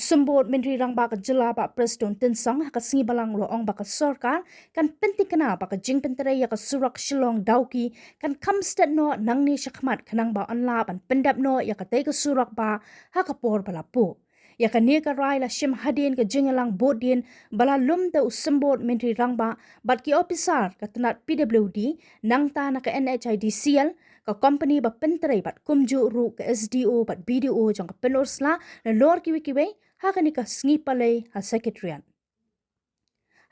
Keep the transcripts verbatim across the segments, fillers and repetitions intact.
Symbud Myntri Rangbah ka jylla Bah Prestone Tynsong ha ka sngi Balang u la ong ba ka sorkar kan pyntikna ba ka jingpyntrei ïa ka surok Shillong Dawki kan kham stet noh nangne shakhmat khnang ba yn lah ban pyndep noh ïa katei ka surok ba ha ka por ba la buh. Ïa kane ka rai la shim hadien ka jingïalang buddien ba la lum da u Symbud Myntri Rangbah bad ki ophisar ka tnat P W D, nangta na ka N H I D C L, ka kompani ba pyntrei bad kumjuh ruh ka S D O bad B D O jong ka Pynursla, nalor kiwei kiwei, ha kane ka sngi Palei ha Secretariat.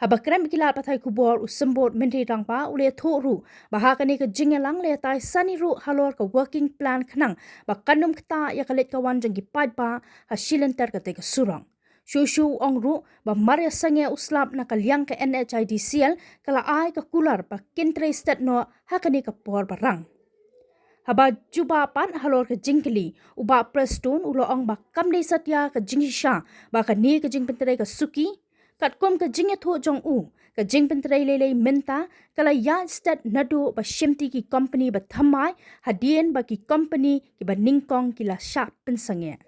Haba kren bad ki lad pathai khubor, u Symbud Myntri Rangbah u la ïathuh ruh ba ha kane ka jingïalang la ïatai sani ruh halor ka working plan khnang ba kan ym ktah ïa ka leit ka wan jong ki paidbah ha shilynter katei ka surok. Shuh shuh u ong ruh ba mar ïa sangeh u slap na ka liang ka N H I D C L ka la ai ka kular ba kin trei stet noh ha kane ka por ba rang. Haba jubab pat halor ka jingkylli, u Bah Prestone u la ong ba kam dei satia ka jingshisha ba kane ka jingpyntrei ka suki. Katkum ka jingïathuh jong u, ka jingpyntrei lei lei mynta ka la ïaid stet naduh ba shimti ki kompani ba thymmai hadien ba ki kompani kiba nyngkong ki la shah pynsangeh.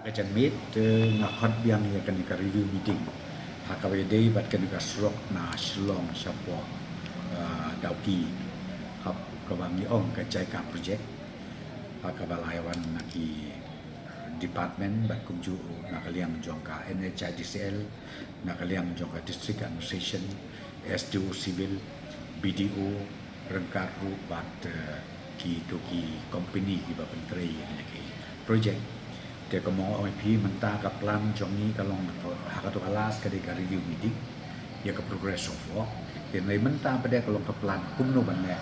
Ka janmiet, eh, nga khot biang ïa kane ka review meeting ha kaba ïadei bad kane ka surok na Shillong shapoh, eh, Dawki, hap kaba ngi ong ka JICA project, ha kaba la ïawan na ki department bad kumjuh na ka liang jong ka N H I D C L, na ka liang jong ka District Administration, S D O Civil, B D O, ryngkat ruh bad, eh, kito ki kompani kiba pyntrei ïa kine ki project. Te kumba nga ong ïa phi, mynta ka plan jong ngi ka long ha kato ka last ka dei ka review meeting ïa ka progress of work. Te mynta pat ka long ka plan kumno ban leh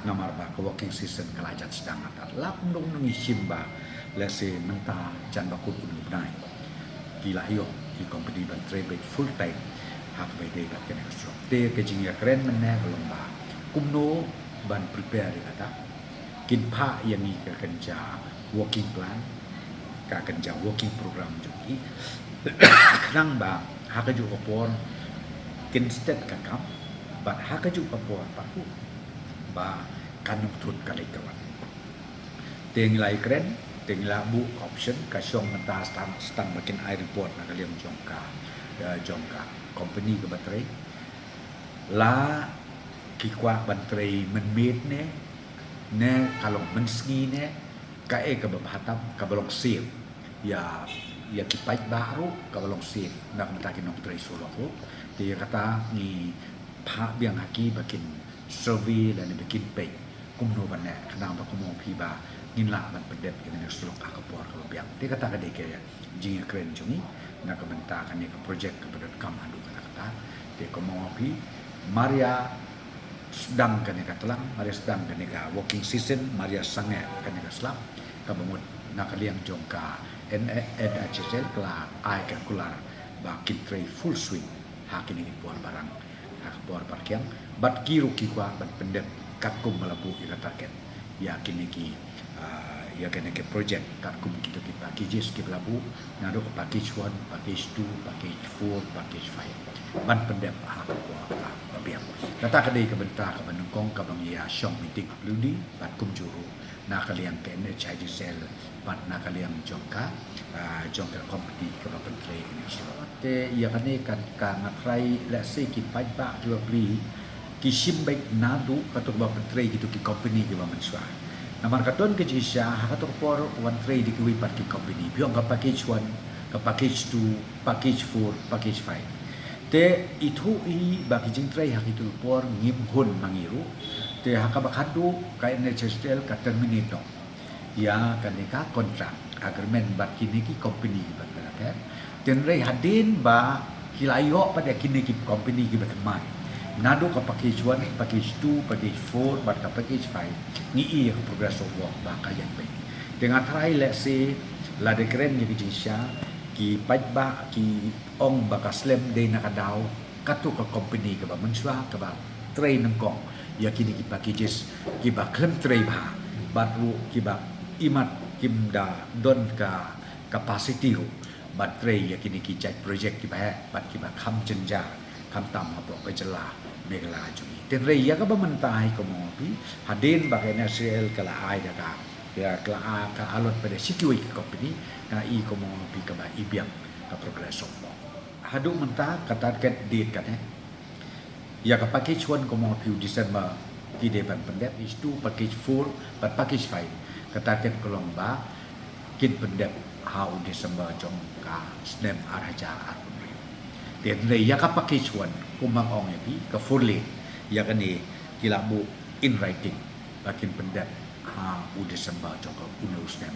namar ba ka working season ka la jan sdang artat. La kumno kumno ngi shim ba lehse mynta jan ba kut kumno bnai ki la ïoh ki kompani ban trei beit full time ha kaba ïadei bad kane ka surok. Te ka jingïakren mynne ka long ba kumno ban prepare ïa kata, kin phah ïa ngi ka kynja working plan, ka kynja working program jong ki, khnang ba ha kajuh ka por kin stet ka kam bad ha kajuh ka por pat ruh ba kan ym thut ka leit ka wan. Te ngi la ïakren, te ngi la buh option, ka shong mynta stang, stang ba kin ai report na ka liang jong ka, eh, jong ka kompani kaba trei. La ki kwah ban trei mynmiet ne, ne ka long mynsngi ne, kaei kaba bha tam, kaba long safe ïa, ïa ki paidbah ruh, kaba long safe na ka bynta ki nongtrei surok ruh. Te ïa kata ngi phah biang ha ki ba kin survey lane ba kin peit kumno ban leh, khnang ba kumno phi ba ngin lah ban pyndep ïa kane ka surok ha ka por kaba biang. Te kata ka dei ka jingïakren jong ngi na ka bynta kane ka project kaba donkam haduh katta katta. Te kumba nga ong ïa phi, mar ïa sdang kane ka tlang, mar ïa sdang kane ka working season, mar ïa sangeh kane ka slap, kaba mut na ka liang jong ka N-, N H I D C L ka la ai ka kular ba kin trei full swing ha kine ki por ba rang, ha ka por ba rkhiang, bad ki ruh ki kwah ban pyndep katkum ba la buh ïa ka target ïa kine ki, ah, ïa kine ki project katkum kito ki packages kiba la buh, naduh ka package one, package two, package four, package five, ban pyndep ha ka por kaba biang. Kata ka dei ka bynta kaba nyngkong kaba ngi ïa shong meeting P W D bad kumjuh ruh na ka liang ka N H I D C L bad na ka liang jong ka, ah, jong ka company kaba pyntrei kane ka surok. Te ïa kane ka, ka nga tharai lehse ki paidbah kiba plie ki shim beit naduh kato kaba pyntrei kito ki company kiba mynshuwa. Namar ka don ka jingshisha ha kato ka por wan trei da kiwei pat ki company, phi ong ka package one, ka package two, package four, package five. Te ithuh hi ba ki jingtrei ha kito ki por ngim hun ma ngi ruh. Te ha kaba khatduh ka N H I D C L ka terminate noh ïa kane ka contract agreement bad kine ki company kiba pher bapher. Te hynrei hadien ba ki la ïoh pat ïa kine ki company kiba thymmai, naduh ka package one, package two, package four bad ka package five, ngi i ïa ka progress of work ba ka ïaid beit. Te nga tharai lehse lada kren ïa ka jingshisha, ki paidbah ki ong ba ka slem dei na ka daw kato ka company kaba mynshuwa kaba trei nyngkong ïa kine ki packages kiba khlem trei bha bad ruh kiba imat kim da don ka capacity ruh ban trei ïa kine ki jait project kiba heh bad kiba kham jynjar khamtam hapoh ka jylla Meghalaya jong ngi. Te hynrei ïa kaba mynta hi kumba nga ong ïa phi, hadien ba ka N H I D C L ka la ai da ka Ïa ka la, ka allot pat da shi kiwei ki company, nga i kumno phi kaba i biang ka progress of law. Haduh mynta ka target date kane. Ïa ka package one kumno phi u December ki dei ban pyndep, package two, package four, bad package five. Ka target ka long ba kin pyndep ha u December jong ka snem ar hajar arphew hynriew. Te hynrei ïa ka package one kumba nga ong ïa phi ka four lane, ïa kane ki la buh in writing ba kin pyndep ha u December jong ka une u snem.